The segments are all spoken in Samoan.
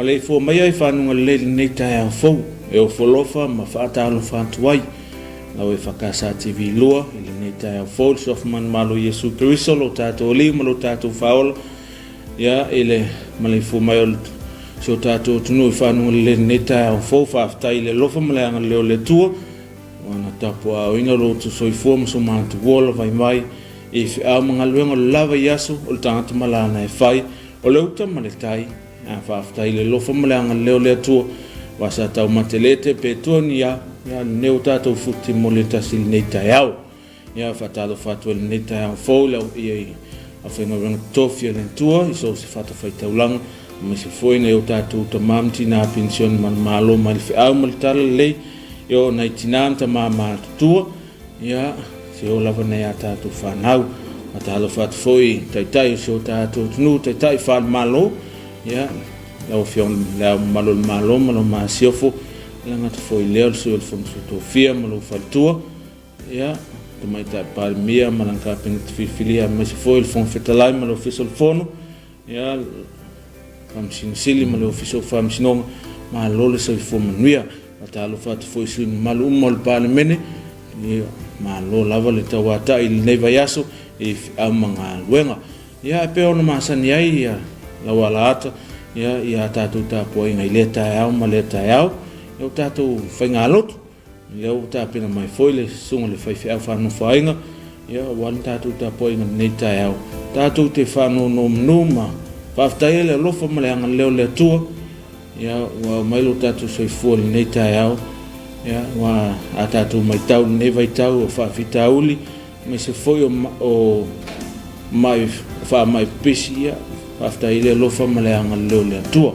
Maleifua maia i fanuga lelei i lenei taeao fou e ofo alofa ma faatalofa atu ai lau EFKS TV 2 i lenei taeao fou i le suafa manumalo o Iesu Keriso lo tatou Alii ma lo tatou Faaola ia i le maleifua mai o si o tatou atunuu i fanuga lelei i lenei taeao fou. Faafetai i le alofa ma le agalelei o le Atua ua na tapuaaoina lo outou soifua ma so matou ola vaivai i feau ma galuega o le lava i aso o le tagata ma lana e fai o le uta ma le tai. A faafetai i le alofa ma le agalelei o le Atua, aua sa taumatelete pe tua ni a, ia lenei ua tatou futi mo le tasi i lenei taeao. Ia faatalofa atu ai lenei taeao fou i le au paia i aufaigaluega totofi a le Atua i so o se fatafaitaulaga, aemaise foi nai o tatou tama ma tina penisione manumalo mai le feau ma le talalelei, ia o nai tina ma tama matutua, Ia, se oo lava nai a tatou fanau. Faatalofa atu foi i Taitai o si o tatou atunuu, Taitai faale-Malo, ia, lau Afioga i Le Ao Mamalu o le Malo ma lau Masiofo, e le gata foi i lea o le Sui o le Fono Sui Tofia ma lou faletua, ia, Tamaitai Palemia ma lana Kapeneta filifilia, aemaise foi le Fofoga Fetalai ma le Ofisa o le Fono, ia, Faamasino Sili ma le Ofisa o Faamasinoga, malo le soifua manuia. Faatalofa atu foi i sui usufono mamalu uma o le Palemene, ia, malo lava le tauatai i lenei vaiaso i feau ma galuega. Ia, e pei ona masani ai ia, lau alaata ia, i a tatou tapuaiga i lea taeao ma lea taeao, ia o tatou faigalotu. Lea ua tapena mai foi le susuga i le faifeau faanofoaiga, ia aua le tatou tapuaiga i lenei taeao. Tatou te faanonomanu ma faafetai ai le alofa ma le agalelei o le Atua, ia ua aumai lo tatou soifua i lenei taeao. Ia ua a tatou maitau i lenei vaitau o faafitauli, aemaise foi o, o mai faamai pipisi, ia faafetai i le alofa ma le agalelei o le Atua.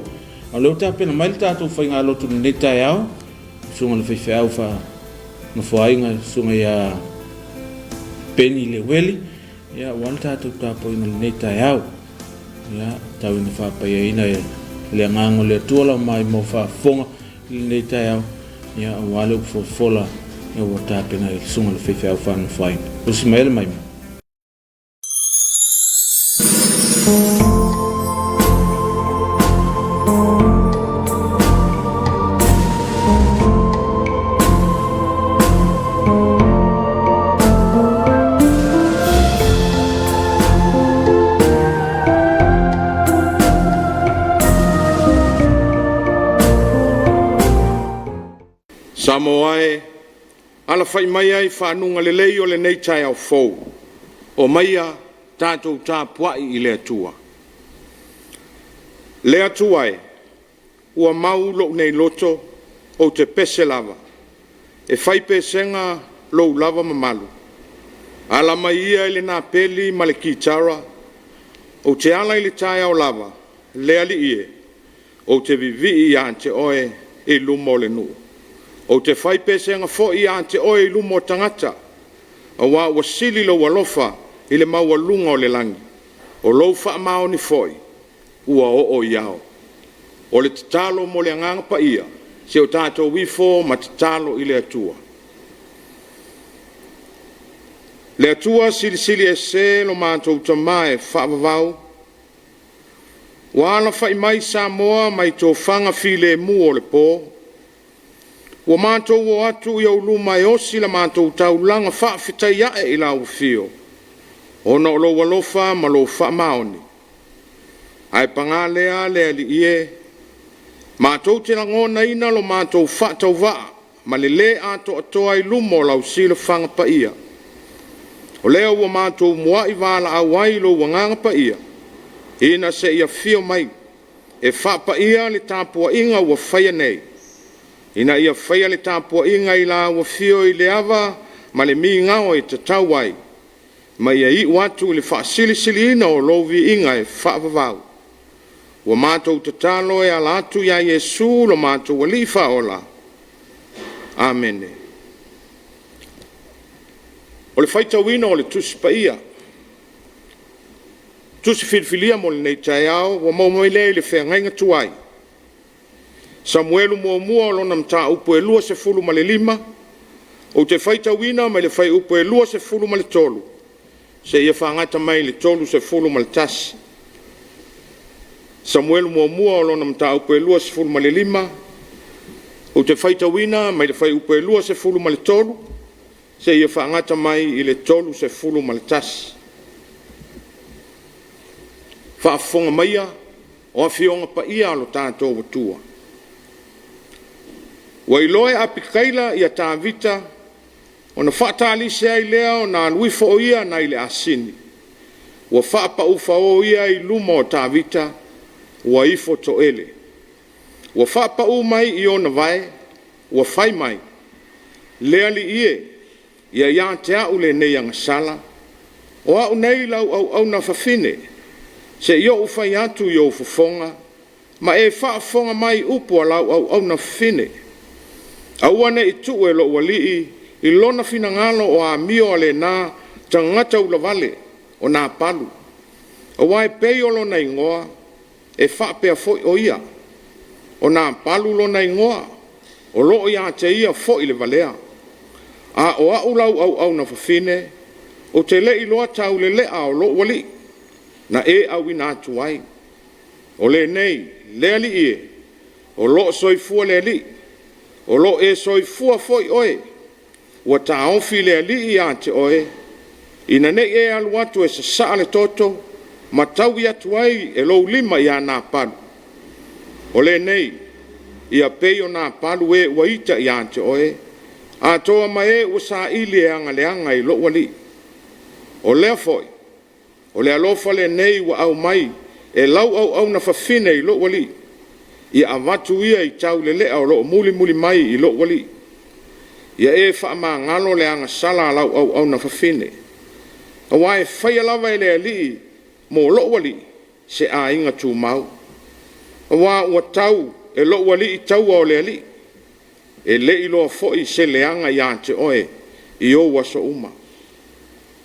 A o lea ua tapena mai le tatou faigalotu i lenei taeao, Susuga i le faifeau faanofoaiga, susuga ia Peni Leueli, ia aua le tatou tapuaiga i lenei taeao. Ia, tau ina faapaiaina e le agaga o le Atua lau maimoa faafofoga i lenei taeao, ia aua le upu folafola ia ua tapena e le susuga i le faifeau faanofoaiga. Usi mai le maimoa. Samoa e, alafai maia i fanuga lelei o lenei taeao fou, omaia tatou tapuai i le Atua. Le Atua e, ua mau lou nei loto, ou te pese lava, e fai pesega lou lava mamalu. Ala mai ia i le napeli ma le kitara, ou te ala i le taeao lava, le Alii e, Ou te vivii ia te oe i luma o le nuu. Ou te fai pesega foi ia te oe i luma o tagata, aua ua sili lou alofa i le maualuga o le lagi, o lou faamaoni foi ua oo i ao. O le tatalo mo le Agaga Paia, se o tatou ifo ma tatalo i le Atua. Le Atua Silisili Ese lo matou Tama e faavavau, Ua alafai mai Samoa mai tofaga filemu o le po. Ua matou o atu i ou luma e osi la matou taulaga faafetai ae i lau afio, ona o lou alofa ma lou faamaoni. Ae paga lea le Alii e, matou te lagonaina lo matou faatauvaa ma le lē atoatoa i luma o lau silafaga paia. O lea ua matou muai valaau ai i lou Agaga Paia, ina se i afio mai e faapaia le tapuaiga ua faia nei, ina ia faia le tapuaiga i lau afio i le ava ma le migao e tatau ai, ma ia iu atu i le faasilisiliina o lou viiga e faavavau. Ua matou tatalo e ala atu ia Iesu lo matou Alii Faaola. Amene. O le faitauina o le Tusi Paia, Tusi filifilia mo lenei taeao ua maua mai lea i le feagaiga tuai. Samuelu muamua o lona mataupu e 25, ou te faitauina mai le fuaiupu e 23, seia fagata mai i le 31. Samuelu muamua o lona mataupu e 25, ou te faitauina mai le fuaiupu e 23 seia faagata mai i le 31. Faafofoga maia o Afioga Paia a lo tatou Atua. Ua iloa e Apikaila ia Tavita ona faatalise ai lea ona alu ifo o ia nai le asini, ua faapau ia i luma o Tavita, ua ifo toele. Ua faapau mai i ona vae, ua fai mai, “Le alii e, ia ia te au lenei agasala, o au nei lau auauna fafine, se i ou fai atu i ou fofoga, ma e faafofoga mai i upu a lau auauna fafine. Aua ne i tuu e lou alii i lona finagalo o amio a lena tagata ulavale o Napalu, aua e pei o lona igoa, e faapea foi o ia. O Napalu lona igoa, o lo o ia te ia foi le valea. A o au lau auauna fafine, ou te le i iloa taulelea o lou alii na e auina atu ai. O lenei, le alii e, o lo o soifua le Alii, o lo o e soifua foi oe, ua taofi le Alii ia te oe, ina ne i e alu atu e sasaa le toto ma taui atu ai e lou lima ia Napalu. O lenei, ia pei o Napalu e ua ita ia te oe, atoa ma e ua saili e agaleaga i lou alii. O lea foi, o le alofa lenei ua aumai e lau auauna fafine i lou alii, ia avatu ia i taulelea o lo o mulimuli mai i lou alii. Ia e faamagalo le agasala a lau auauna fafine, aua e faia lava e le Alii mo lou alii se aiga tumau, aua ua tau e lou alii taua o le Alii, e le i iloa foi se leaga ia te oe i ou aso uma.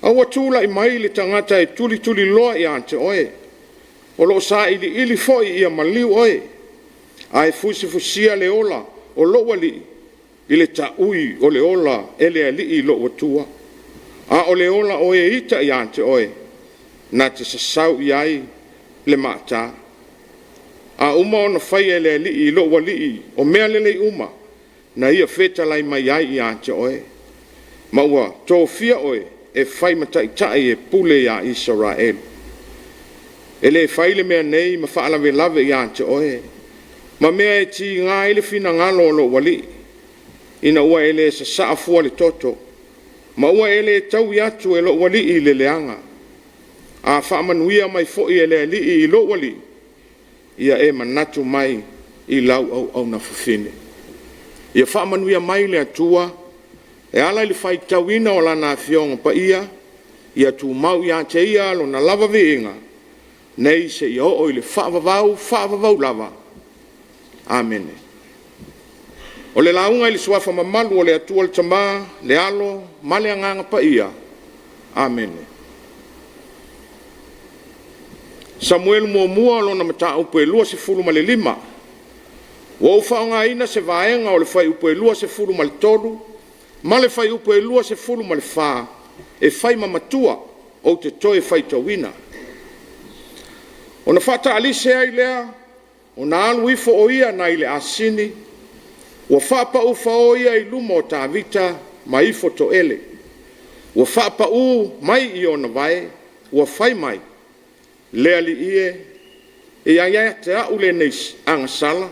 A ua tulai mai le tagata e tulituliloa ia te oe, o lo o sailiili foi ia maliu oe, ae fusifusia le ola o lou alii i le taui o le ola e le Alii lou Atua, a o le ola o e ita ia te oe, na te sasau i ai le maata. A uma ona faia e le Alii i lou alii o mea lelei uma na ia fetalai mai ai ia te oe, ma ua tofia oe e fai ma taitai e pule ia Isaraelu. E le fai le mea nei ma faalavelave ia te oe, ma mea e tiga ai le finagalo o lou alii, ina ua e le sasaa fua le toto, ma ua e le taui atu e lou alii i le leaga. A faamanuia mai foi e le Alii i lou alii, ia e manatu mai i lau auauna fafine.” Ia faamanuia mai le Atua e ala i le faitauina o Lana Afioga Paia, ia tumau ia te Ia Lona lava viiga nei seia oo i le faavavau, faavavau lava. Amene. O le lauga i le Suafa mamalu o le Atua le Tama, le Alo ma le Agaga Paia. Amene. Samuelu muamua lona mataupu e 25. Ua ou faaaogaina se vaega o le Fuaiupu 23 ma le Fuaiupu 24 e fai ma matua ou te toe faitauina. Ona faataalise ai lea ona alu ifo o ia nai le asini, ua faapau ia i luma o Tavita ma ifo toele. Ua faapau mai i ona vae, ua fai mai, “Le alii e, ia ia te au lenei agasala,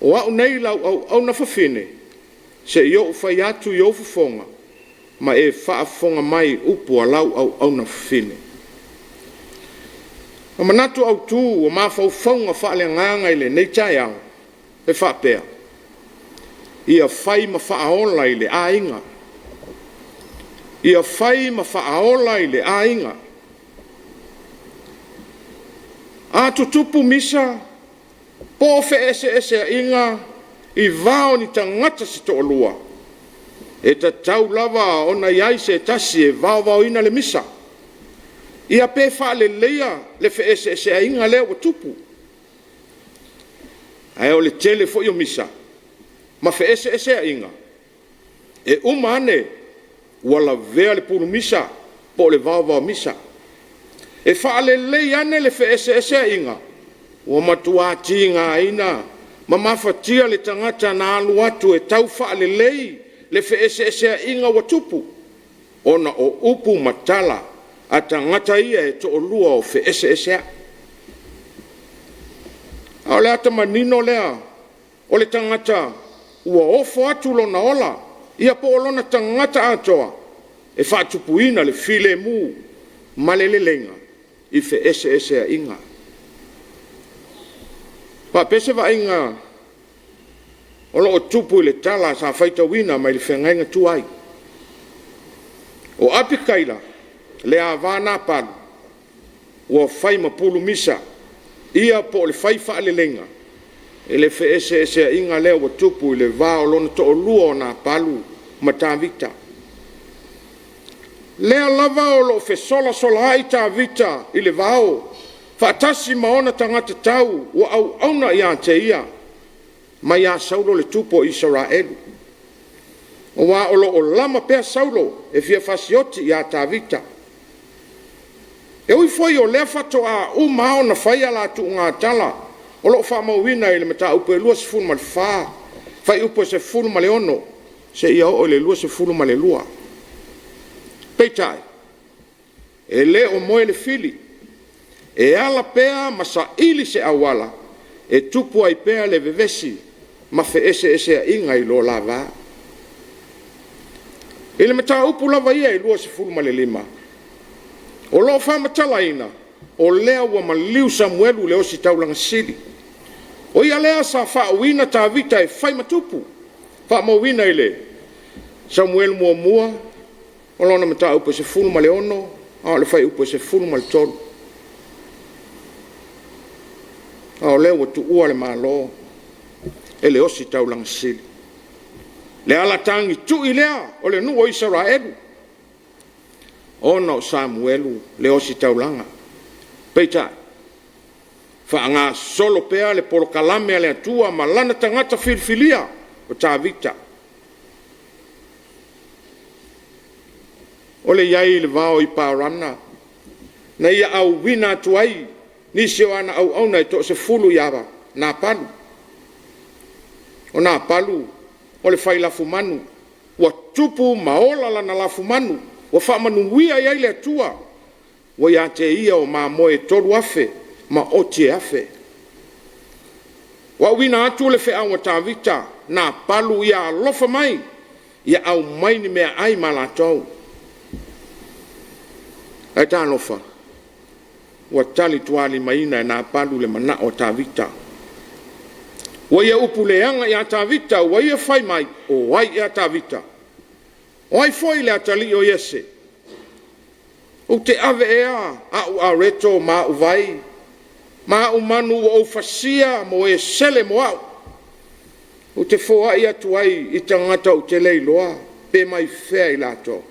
o au nei lau auauna fafine, se i ou fai atu i ou fofoga, ma e faafofoga mai i upu a lau auauna fafine.” O manatu autu o mafaufauga faaleagaga i lenei taeao e faapea: Ia fai ma faaola i le aiga. Ia fai ma faaola i le aiga. A tutupu misa po o feeseeseaiga i va o ni tagata se toalua, e tatau lava ona i ai se tasi e vaovaoina le misa, ia pe faaleleia le feeseeseaiga lea ua tupu. Ae o le tele foi o misa ma feeseeseaiga, e uma ane ua lavea le pulumisa po o le vaovaomisa. E faalelei ane le feeseeseaiga. Ua matuā tigaina ma mafatia le tagata na alu atu e tau faalelei le feeseeseaiga ua tupu, ona o upu ma tala a tagata ia e toalua o feeseeseai. A o le ata manino lea o le tagata ua ofo atu lona ola, ia po o lona tagata atoa e faatupuina le filemu ma le leleiga i feeseeseaiga. E faapea se vaaiga o lo o tupu i le tala sa faitauina mai le feagaiga tuai. O Apikaila le ava a Napalu ua fai ma pulumisa, ia po o le fai faaleleiga i le feeseeseaiga lea ua tupu i le va o lona toalua o Napalu ma Tavita. Lea lava o lo o fesolasolaa'i Tavita i le vao faatasi ma ona tagata tau ua auauna ia te ia mai ia Saulo le tupu o Isaraelu, aua o lo o lama pea Saulo e fia fasioti ia Tavita. E ui foi o lea faatoa uma lava ona fai a la tuugatala o lo o faamauina i le Mataupu e 24, fuaiupu e 16 seia oo i le 22. Peitai, e le o moe le fili, e ala pea ma saili se auala e tupu ai pea le vevesi ma feeseeseaiga i lo la va. I le mataupu lava ia e 25, o lo o faamatalaina, o lea ua maliu Samuelu i le ositaulaga sili, o ia lea sa faauuina Tavita e fai ma tupu, faamauina i le Samuelu muamua o lona mataupu e 16 a o le fuaiupu e 13. A o lea ua tuua le Malo e le Ositaulaga sili. Le ala tagitui lea o le nuu o Isaraelu ona o Samuelu le ositaulaga. Peitai, faagasolo pea le polokalame a le Atua ma lana tagata filifilia o Tavita. O le i ai i le vao i Parana na ia auina atu ai nisi o ana auauna e toasefulu ia Napalu. O Napalu o le fai lafumanu ua tupu ma ola lana lafumanu ua faamanuia i ai le Atua, ua ia te ia o mamoe e 3,000 ma oti e 1,000. Ua auina atu le feau a Tavita, Napalu ia alofa mai, ia aumai ni meaai ma latou. Ae talofa, ua talitualimaina e Napalu le manao o Tavita. Ua ia upu leaga ia Tavita, ua ia fai mai, “O ai ea Tavita? O ai foi le atalii o Iese? Ou te ave ea au areto ma au vai ma au manu ua ou fasia mo e sele mo au, ou te foai atu ai i tagata ou te le iloa pe mai fea i latou?”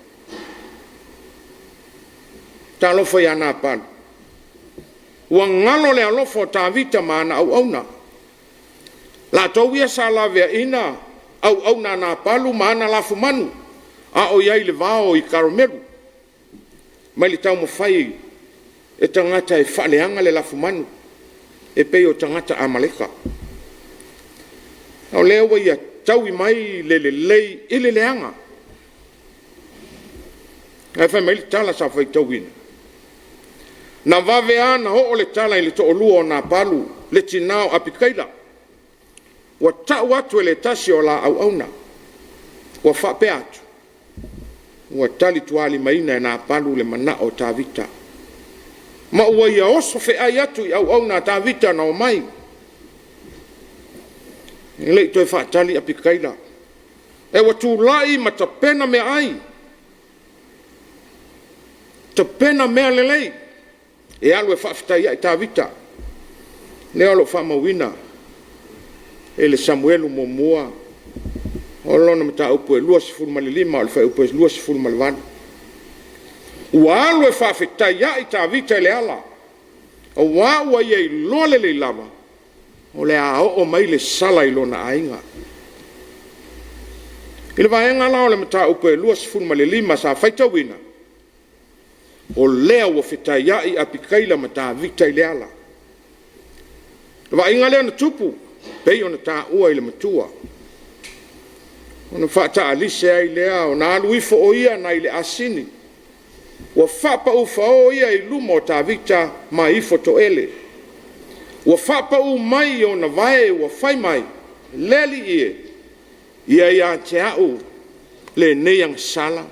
Talofa ia Napalu, ua galo le alofa o Tavita ma ana auauna, latou ia sa laveaina auauna a Napalu ma ana lafumanu a o i ai i le vao i Karomelu, mai le taumafai e tagata e faaleaga le lafumanu e pei o tagata Amaleka. A o lea ua ia taui mai le lelei i le leaga. Ae fai mai le tala sa faitauina, na vave lava ona oo le tala i le toalua o Napalu, le tina o Apikaila, ua tau atu e le tasi o la auauna, ua faapea atu, “Ua talitualimaina e Napalu le manao o Tavita, ma ua ia oso feai atu i auauna a Tavita na omai.” E le i toe faatali Apikaila, ae ua tulai ma tapena meaai, tapena mea lelei e alu e faafetai ai Tavita. Lea o lo o faamauina i le Samuelu muamua o lona mataupu e 25 o le fuaiupu e 28. Ua alu e faafetaiai Tavita i le ala, aua ua ia iloa lelei lava, o le a oo mai le sala i lona aiga. I le vaega la o le mataupu e 25 sa faitauina, o lea ua fetaiai Apikaila ma Tavita i le ala. Le vaaiga lea na tupu, pei ona taua i le matua, ona faataalise ai lea ona alu ifo o ia nai le asini, ua faapau fao ia i luma o Tavita ma ifo toele. Ua faapau mai i ona vae ua fai mai, “Le alii e, ia ia te au lenei agasala.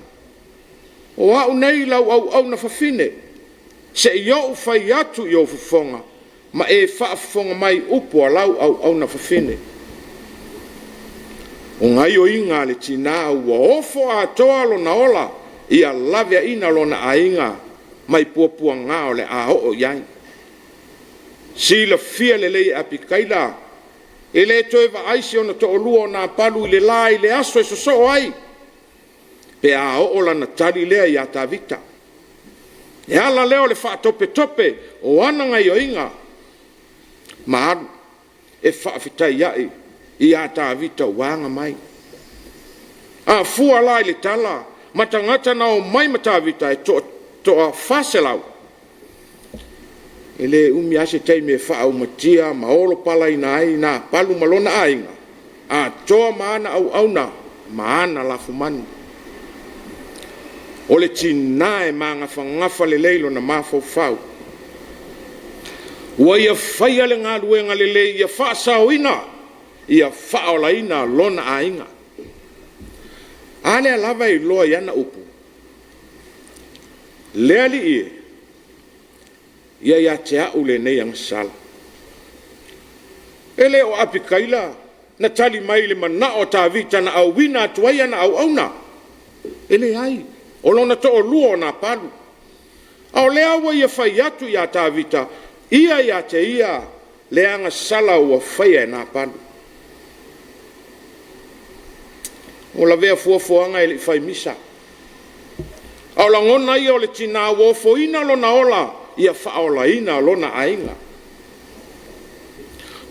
O au nei lau auauna fafine, se i ou fai atu i ou fofoga, ma e faafofoga mai i upu a lau auauna fafine.” O gaioiga a le tina ua ofo atoa lona ola ia laveaina lona aiga mai puapuaga o le a oo i ai. Silafia lelei e Apikaila, e le toe vaai si ona toalua o Napalu i le la i le aso e sosoo ai pe a oo lana tali lea ia Tavita. E ala lea o le faatopetope o ana gaioiga ma alu e faafetaiai ia Tavita ua aga mai. A fua la i le tala ma tagata na omai ma Tavita e toa 400, e le umi lava se taimi e faaumatia ma olopalaina ai Napalu ma lona aiga, atoa ma ana auauna ma ana lafumanu. O le tina e magafagafa lelei lona mafaufau, ua ia faia le galuega lelei ia faasaoina, ia faaolaina lona aiga. A lea lava e iloa i ana upu, “Le alii e, ia ia te au lenei agasala.” E le o Apikaila na tali mai i le manao o Tavita na auina atu ai ana auauna. E leai, o lona toalua o Napalu. A o lea ua ia fai atu ia Tavita, ia ia te ia le agasala ua faia e Napalu. Ua lavea fuafuaga e le i fai misa, a o lagona ia o le tina ua ofoina lona ola ia faaolaina lona aiga.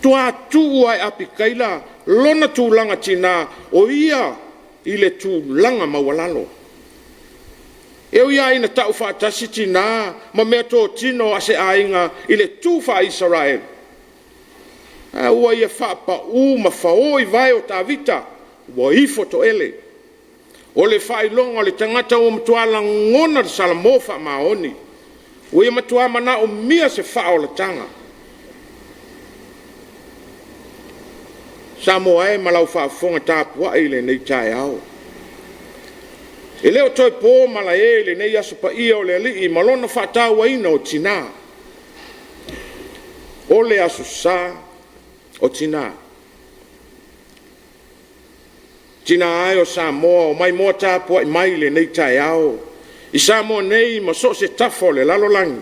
Ua matua tuu lava e Apikaila lona tulaga tina o ia i le tulaga maualalo. E ui lava ina taufaatasi tina ma meatotino a se aiga i le tu faa-Isaraelu, ae ua ia faapau ma fao i vae o Tavita, ua ifo toele. O le faailoga o le tagata ua matua lagona le salamo faamaoni, ua ia matua manaomia se faaolataga. Samoa e ma lau faafofoga tapuai i lenei taeao, e le o toe po malae i lenei aso paia o le Alii ma lona faatauaina o tina. O le aso sa o tina. Tina e o Samoa o maimoa tapuai mai i lenei taeao i Samoa nei ma so o se tafa o le lalolagi,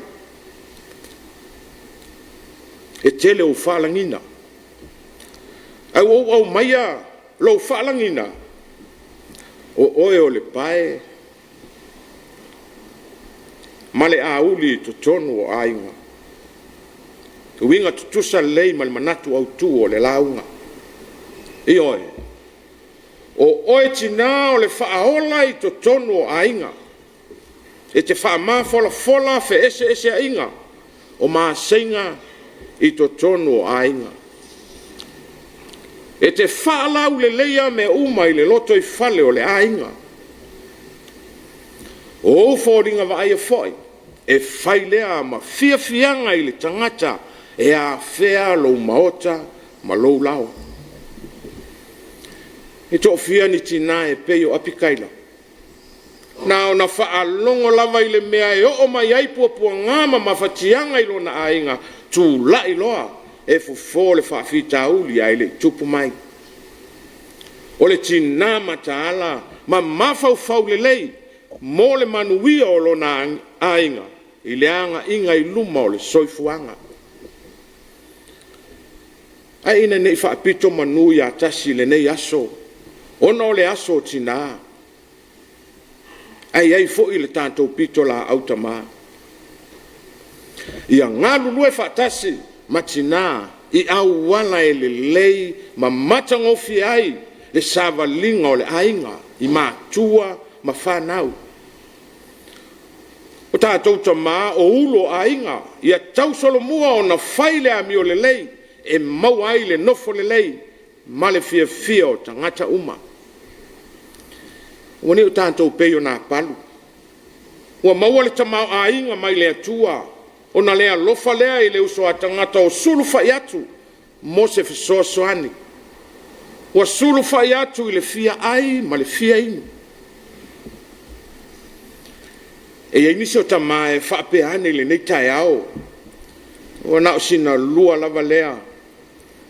e tele ou faalagiga, ae ua ou aumaia lou faalagiga, o oe o le pae ma le auli i totonu o aiga. Uiga tutusa lelei ma le manatu autu o le lauga. Ioe, o oe tina o le faaola i totonu o aiga, e te faamafolafola feeseeseaiga o maseiga i totonu o aiga. E te faalauleleia mea uma i le lotoifale o le aiga. O ou foliga vaaia foi e fai lea ma fiafiaga i le tagata e afea lou maota ma lou laoa. E toafia ni tina e pei o Apikaila? Na ona faalogo lava i le mea e oo mai ai puapuaga ma mafatiaga i lona aiga, tulai loa e fofo le faafitauli ae le i tupu mai. O le tina mataala ma mafaufau lelei mo le manuia o lona aiga i le agaiga i luma o le soifuaga. Ae ina ne i faapito manu ia tasi i lenei aso ona o le aso o tina, ae i ai foi le tatou pitolaau tama. Ia galulue faatasi ma tina i auala e lelei ma matagofie ai le savaliga o le aiga i matua ma fanau. O tatou tama o ulu o aiga, ia tausolomua ona fai le amio lelei e maua ai le nofo lelei ma le fiafia o tagata uma. Ua ne i o tatou pei o Napalu, ua maua le tamaoaiga mai le Atua, ona le alofa lea i le uso a tagata o sulufai atu mo se fesoasoani, ua sulufai atu i le fia ai ma le fia inu. E i ai nisi o tama e faapea ane i lenei taeao, ua na o sina lua lava lea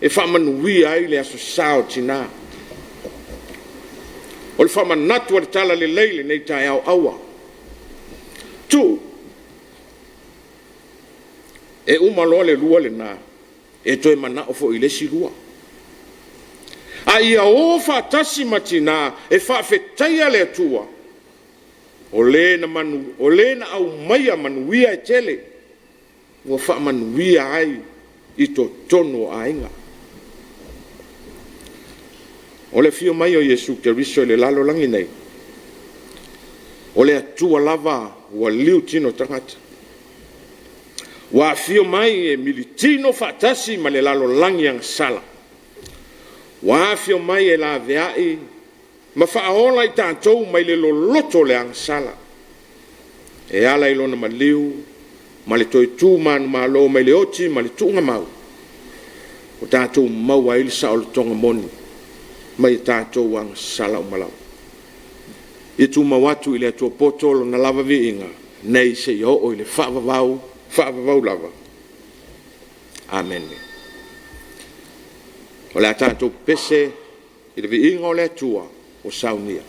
e faamanuia ai le Aso Sa o Tina. O le faamanatu o le Talalelei i lenei taeao, aua. Tuu, e uma loa le lua lena, e toe manao foi i le isi lua. A ia o faatasi ma tina e faafetaia le Atua, o Le na aumaia manuia e tele ua faamanuia ai i totonu o aiga. O le afio mai o Iesu Keriso i le lalolagi nei, o le Atua lava ua liutino tagata, ua afio mai e militino faatasi ma le lalolagi agasala, ua afio mai e laveai ma faaola i tatou mai le loloto o le agasala e ala i lona maliu ma le toe tu manumalo mai le oti ma le tuugamau, ua tatou maua ai le saolotoga moni mai a tatou agasala uma lava. Ia tumau atu i le Atua poto lona lava viiga nei seia oo i le faavavau, faavavau lava. Amene. O le a tatou pepese i le viiga o le Atua ua saunia.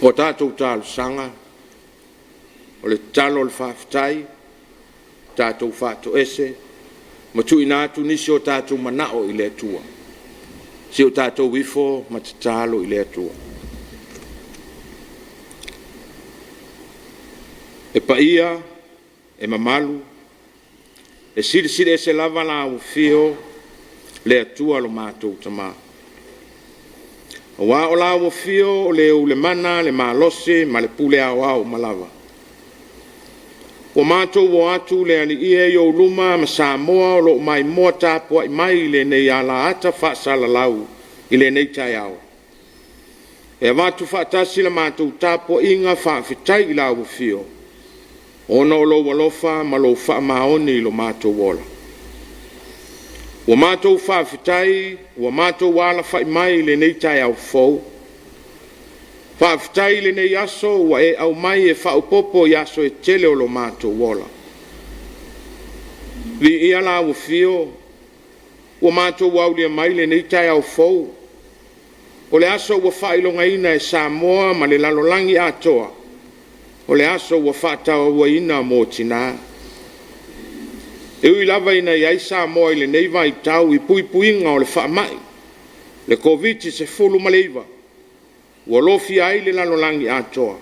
O tatou talosaga, o le tatalo o le faafetai, tatou faatoese ma tuuina atu nisi o tatou manao i le Atua. Se i o tatou ifo ma tatalo i le Atua. E paia, e mamalu, e silisili ese lava lau afio le Atua lo matou Tama. Aua o lau afio o le ou le mana, le malosi ma le pule aoao uma lava. Ua matou o atu le Alii e i ou luma ma Samoa o lo o maimoa tapuai mai i lenei alaata faasalalau i lenei taeao. E avatu faatasi la matou tapuaiga faafetai i lau afio, ona o lou alofa ma lou faamaoni i lo matou ola. Ua matou faafetai ua matou alafai mai i lenei taeao fou. Faafetai i lenei aso ua e aumai e faaopoopo i aso e tele o lo matou ola. Viia lau afio ua matou aulia mai lenei taeao fou. O le aso ua faailogaina e Samoa ma le lalolagi atoa, o le aso ua faatauaina mo tina. E ui lava ina i ai Samoa i lenei vaitau i puipuiga o le faamai, le Koviti-19 ua lofia ai le lalolagi atoa,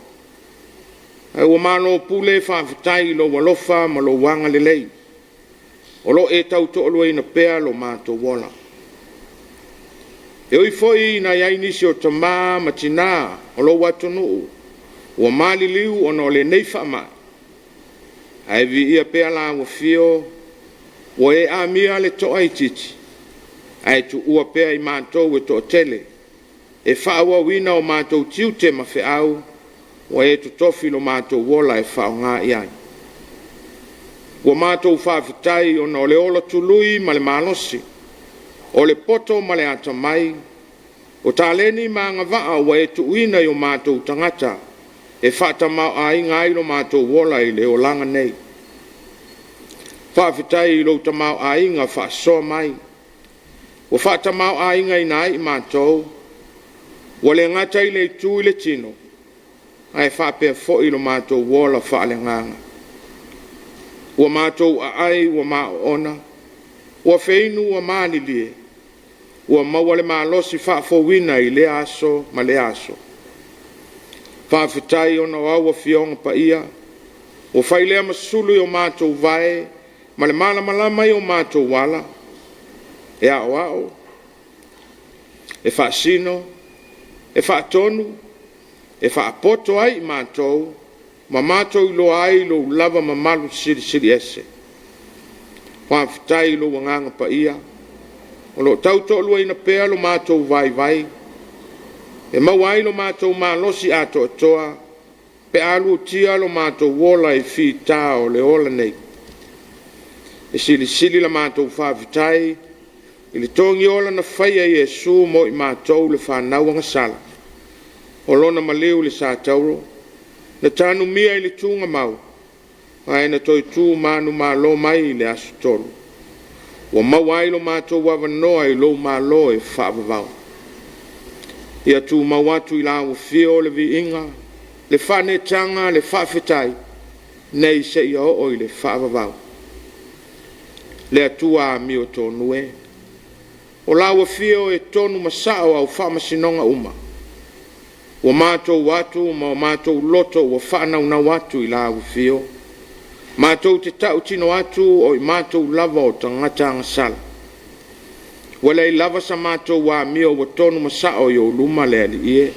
ae ua malo pule faafetai i lou alofa ma lou agalelei o lo o e tautoaluaina pea lo matou ola. E ui foi ina i ai nisi o tama ma tina o lou atunuu ua maliliu ona o lenei faamai, ae viia pea lau afio ua e amia le toaitiiti ae tuua pea i matou e toatele e faaauauina o matou tiute ma feau ua e totofi lo matou ola e faaaoga i ai. Ua matou faafetai ona o le ola tului ma le malosi, o le poto ma le atamai, o taleni ma agavaa ua e tuuina i o matou tagata e faatamaoaiga ai lo matou ola i le olaga nei. Faafetai i lou tamaoaiga faasoa mai ua faatamaoaigaina ai i matou, ua le gata i le itu i le tino, ae faapea foi lo matou ola faaleagaga. Ua matou aai ua maoona, ua feinu ua malilie, ua maua le malosi faafouina i lea aso ma lea aso. Faafetai ona o au Afioga Paia ua fai lea ma sulu i o matou vae ma le malamalama i o matou ala, e aoao, e faasino, e faatonu, e faapoto ai i matou ma matou iloa ai lou lava mamalu silisili ese. Faafetai i lou Agaga Paia o lo o tautoaluaina pea lo matou vaivai e maua ai lo matou malosi atoatoa pe a lutia lo matou ola i fita o le ola nei. E silisili la matou faafetai i le togiola na faia e Iesu mo i matou le fanau agasala. O lona maliu i le satauro na tanumia i le tugamau, ae na toe tu manumalo mai i le aso tolu, ua maua ai lo matou avanoa i lou malo e faavavau. Ia tumau atu i lau afio le viiga, le faaneetaga, le faafetai, nei seia oo i le faavavau. Le Atua amiotonu e, o lau afio e tonu ma sao au faamasinoga uma. Ua matou o atu ma o matou loto ua faanaunau atu i lau afio, matou te tautino atu o i matou lava o tagata agasala. Ua leai lava sa matou amio ua tonu ma sao i ou luma le Alii e.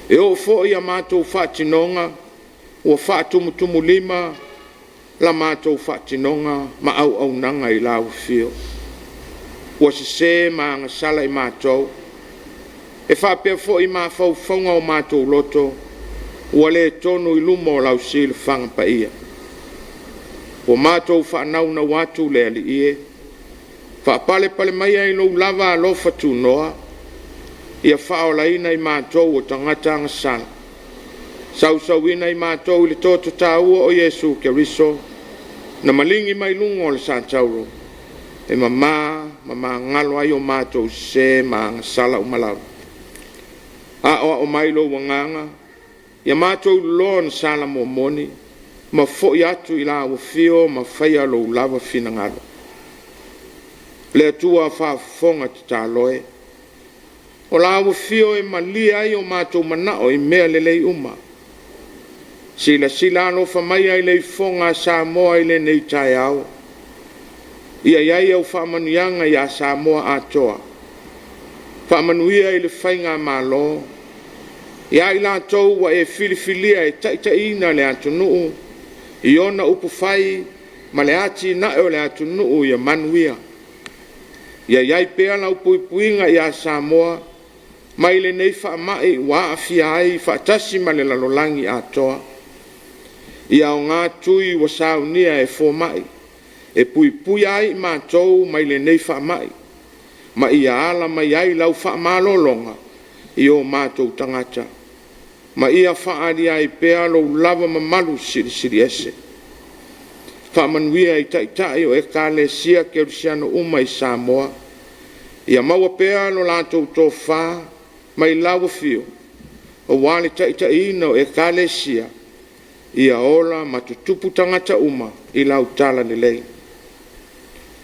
E oo foi i a matou faatinoga ua faatumutumulima la matou faatinoga ma auaunaga i lau afio. Ua sese ma agasala i matou, e faapea foi mafaufauga o matou loto ua le tonu i luma o lau silafaga paia. Ua matou faanaunau atu le Alii e, faapalepale maia i lou lava alofa tunoa, ia faaolaina i matou o tagata agasala, sausauina i matou i le toto taua o Iesu Keriso na maligi mai luga o le satauro e mama ma magalo ai o matou sese ma agasala uma lava. Aoao mai lou agaga Ia matou iloa na sala moni ma fo'i atu i lau afio ma faia lou lava finagalo. Le Atua faafofoga tatalo e, o lau afio e malie ai o matou manao i mea lelei uma. Silasila alofa mai i le ifoga a Samoa i lenei taeao. Ia i ai au faamanuiaga ia Samoa atoa. Faamanuia i le Faigamalo, ia i latou ua e filifilia e taitaiina le atunuu i ona upufai ma le atinae o le atunuu ia manuia. Ia i ai pea lau puipuiga ia Samoa mai lenei faamai ua aafia ai faatasi ma le lalolagi atoa. Ia aoga tui ua saunia e fomai e puipuia ai i matou mai lenei faamai, ma ia ala mai ai lau faamalologa i o matou tagata, ma ia faaalia ai pea lou lava mamalu silisili ese. Faamanuia i Taitai o Ekalesia Kerisiano uma i Samoa, ia maua pea lo latou tofa mai lau afio aua le taitaiina o Ekalesia, ia ola ma tutupu tagata uma i lau talalelei.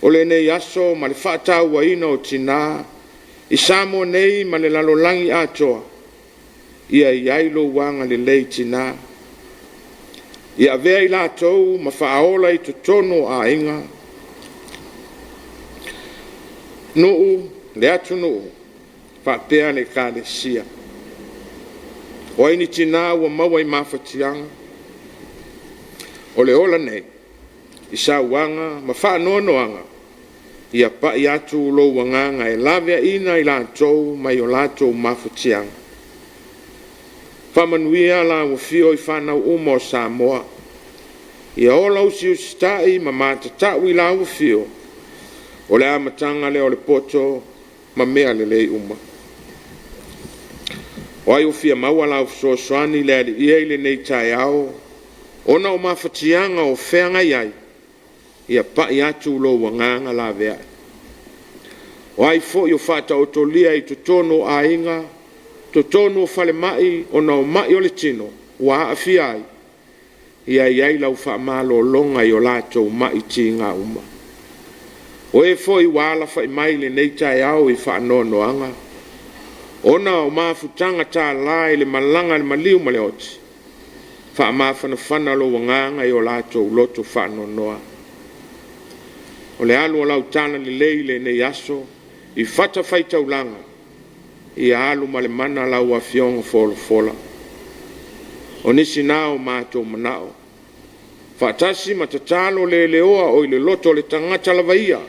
O lenei aso ma le faatauaina o tina i Samoa nei ma le lalolagi atoa, ia i ai lou agalelei i tina, ia avea i latou ma faaola i totonu o aiga, nuu, le atunuu faapea le Ekalesia. O ai ni tina ua maua i mafatiaga o le ola nei i sauaga ma faanoanoaga, ia pai atu lou agaga e laveaina i latou mai o latou mafatiaga. Faamanuia lau afio i fanau uma o Samoa, ia ola usiusitai ma matatau i lau afio, o le amataga lea o le poto ma mea lelei uma. O ai ua fia maua lau fesoasoani i le Alii i lenei taeao ona o mafatiaga o feagai ai, ia pai atu lou agaga laveai. O ai foi o faataotolia i totonu o aiga, totonu o falemai ona o mai o le tino ua aafia ai, ia i ai lau faamalologa i o latou mai tiga uma. O e foi ua alafai mai i lenei taeao i faanoanoaga ona o mafutaga tala i le malaga a le maliu ma le oti, faamafanafana lou agaga i o latou loto faanoanoa. O le alu o lau talalelei i lenei aso i fatafaitaulaga, ia alu ma le mana lau Afioga folafola. O nisi na o matou manao faatasi ma tatalo le leoa oi le loto o le tagata lava ia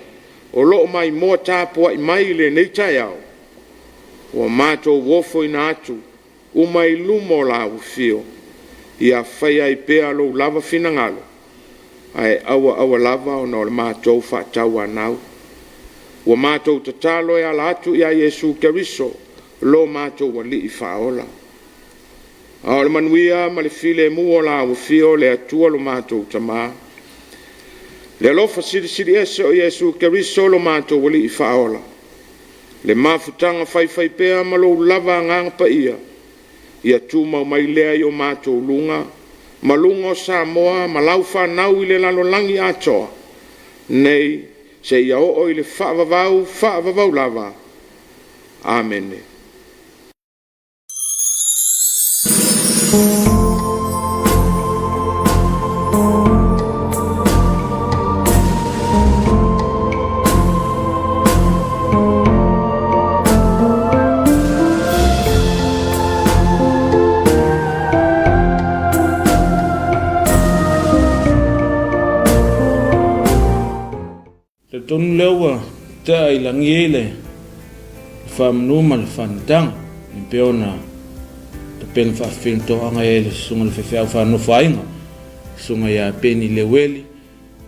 o lo o maimoa tapuai mai i lenei taeao, ua matou ofoina atu uma i luma o lau afio, ia faia ai pea lou lava finagalo, ae aua aua lava ona o le matou faatauanau. Ua matou tatalo e ala atu ia Iesu Keriso lo matou Alii Faaola. A o le manuia ma le filemu o lau afio le Atua lo matou Tama, le alofa silisili ese o Iesu Keriso lo matou Alii Faaola, le mafutaga faifaipea ma lou lava Agaga Paia, ia tumau mai lea i o matou luga ma luga o Samoa ma lau fanau i le lalolagi atoa, nei seia oo i le faavavau, faavavau lava. Amene. Talitonu lea ua tea i lagi ai le faamanu ma le faanataga e pei ona tapena faafefentoaga ai le susuga i le faifeau faanofoaiga, susuga ia Peni Leueli,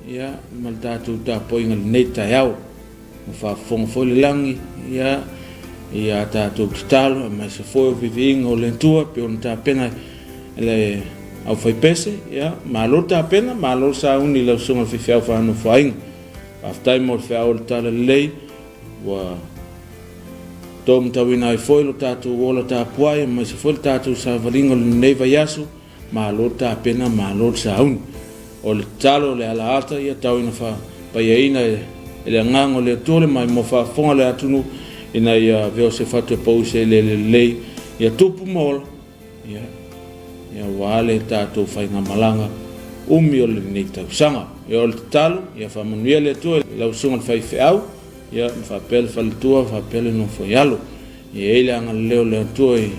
ia ma le tatou tapuaiga i lenei taeao. Ua faafofoga foi le lagi ia i a tatou tatalo aemaise foi o viviiga o le Atua pei ona tapena le aufaipese. Ia malo tapena, malo sauni i lau susuga i le faifeau faanofoaiga. Faafetai mo le feau o le talalelei ua Taumatauina ai foi lo tatou ola tapuai aemaise foi le tatou savaliga o lenei vaiaso. Malo le tapena, malo le sauni. O le tatalo o le alaata ia tau ina faapaiaina e le Agaga o le Atua le maimoa faafofoga o le atunuu ina ia avea se fatu e pau i se eleele lelei ia tupu ma ola ia ia aua le tatou faigamalaga umi o lenei tausaga. Ia o le tatalo ia faamanuia le Atua i lau susuga i le faifeau ia ma faapea le faletua faapea le nofo i alo. E i ai le agalelei o le Atua i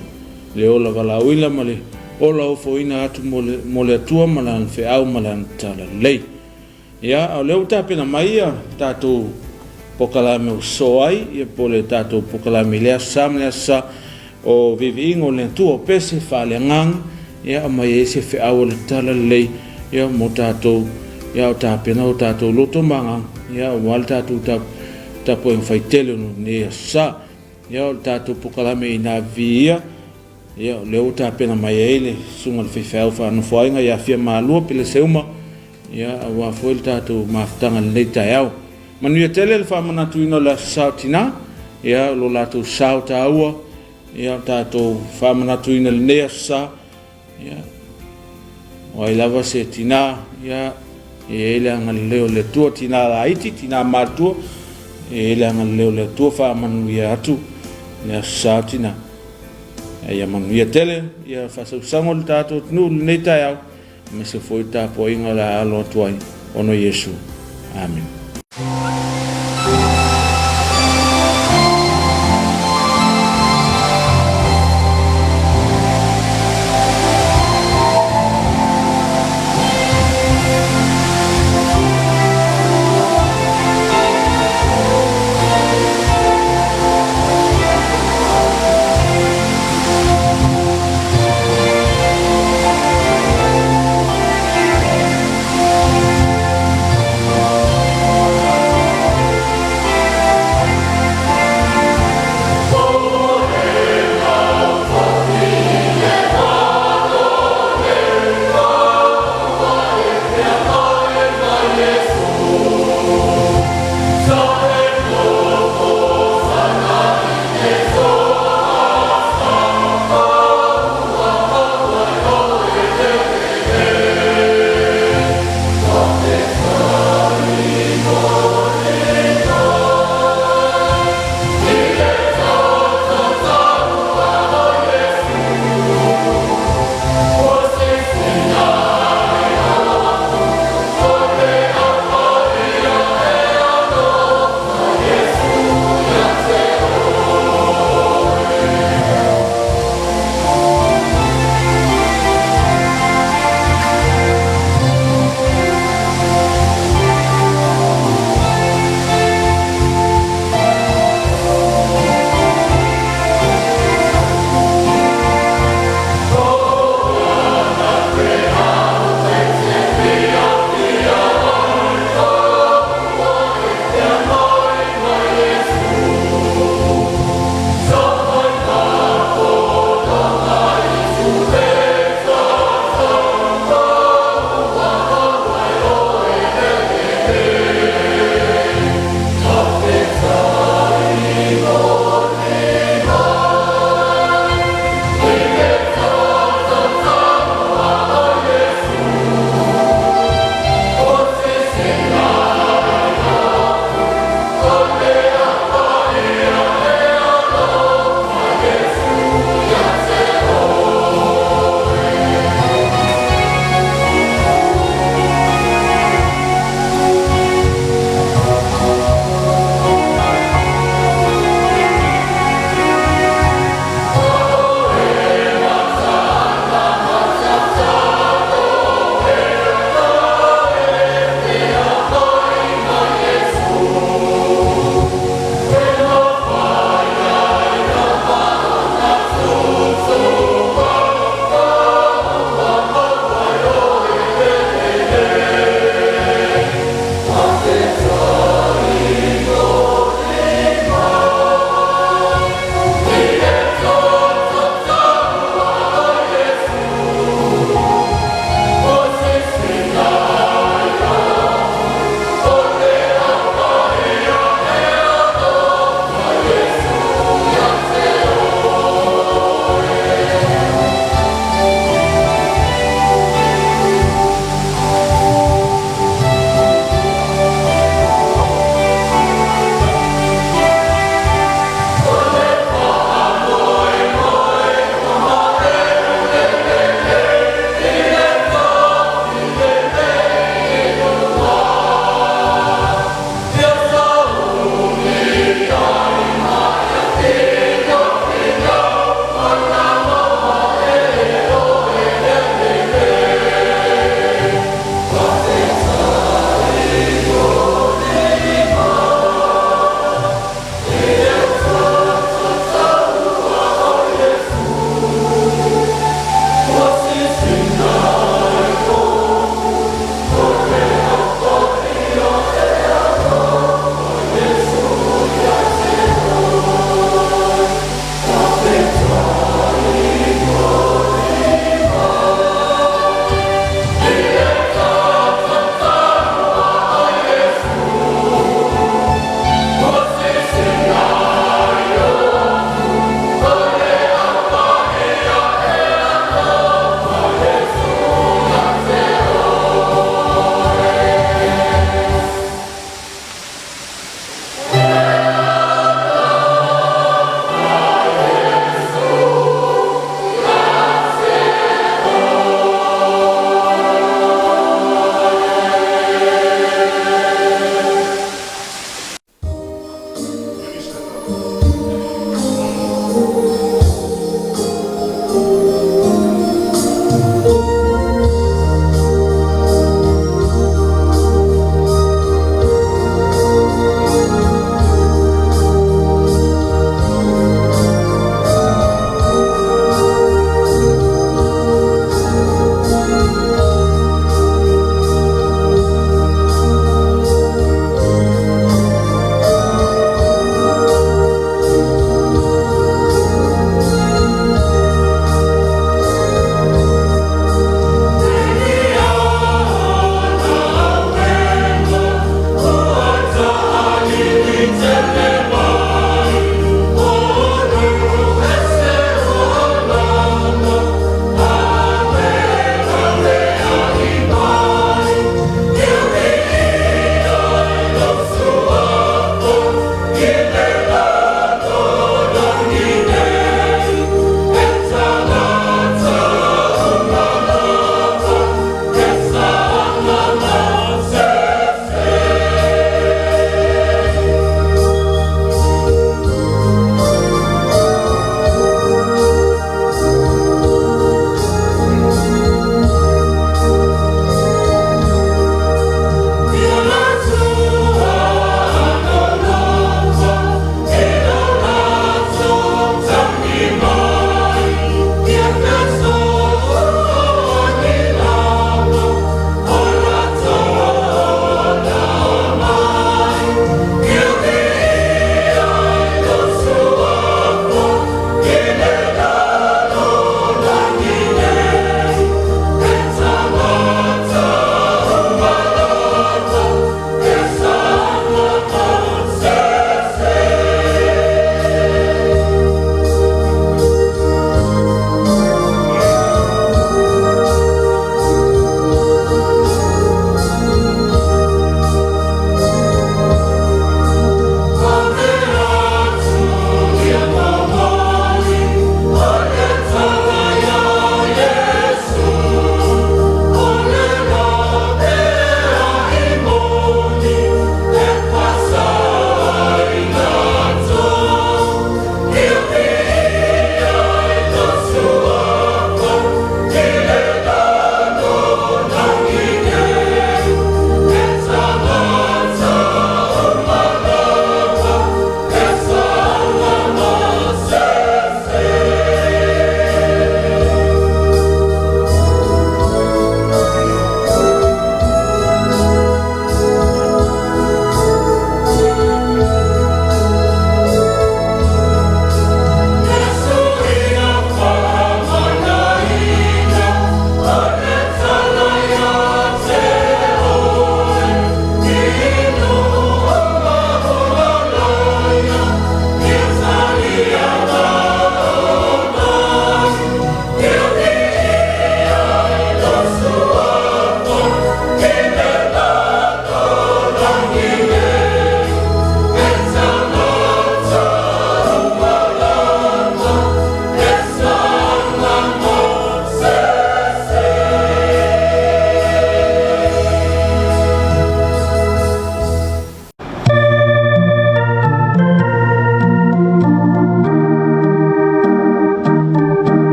le ola valaauina ma le ola ofoina atu mo le Atua ma lana feau ma lana talalelei. Ia, a o lea ua tapena mai ia tatou pokalame ua sosoo ai, ia po o le tatou pokalame i le Aso Sa ma le Aso Sa o Viiviiga o le Atua o Pese Faaleagaga, ia aumai ai se feau o le talalelei ia mo tatou, ia o tapena o tatou loto ma agaga, ia aua le tatou tapuaiga faitele o lenei Aso Sa. Ia o le tatou pokalame ina viia, ia o lea ua tapena mai ai le susuga i le faifeau faanofoaiga ia Fia Malua Peleseuma, ia aua foi le tatou mafutaga i lenei taeao. Manuia tele le faamanatuina o le Aso Sa o Tina, ia o lo latou sao taua, ia o tatou faamanatuina i lenei Aso Sa, Ia, o ai lava se tina, ia, e i ai le agalelei o le Atua, tina laiti, tina matutua, e i ai le agalelei o le Atua, faamanuia atu le aso sa o tina. Ia manuia tele, ia faasausaga o le tatou atunuu i lenei taeao, aemaise foi tapuaiga o le a alo atu ai, ona Iesu. Amene.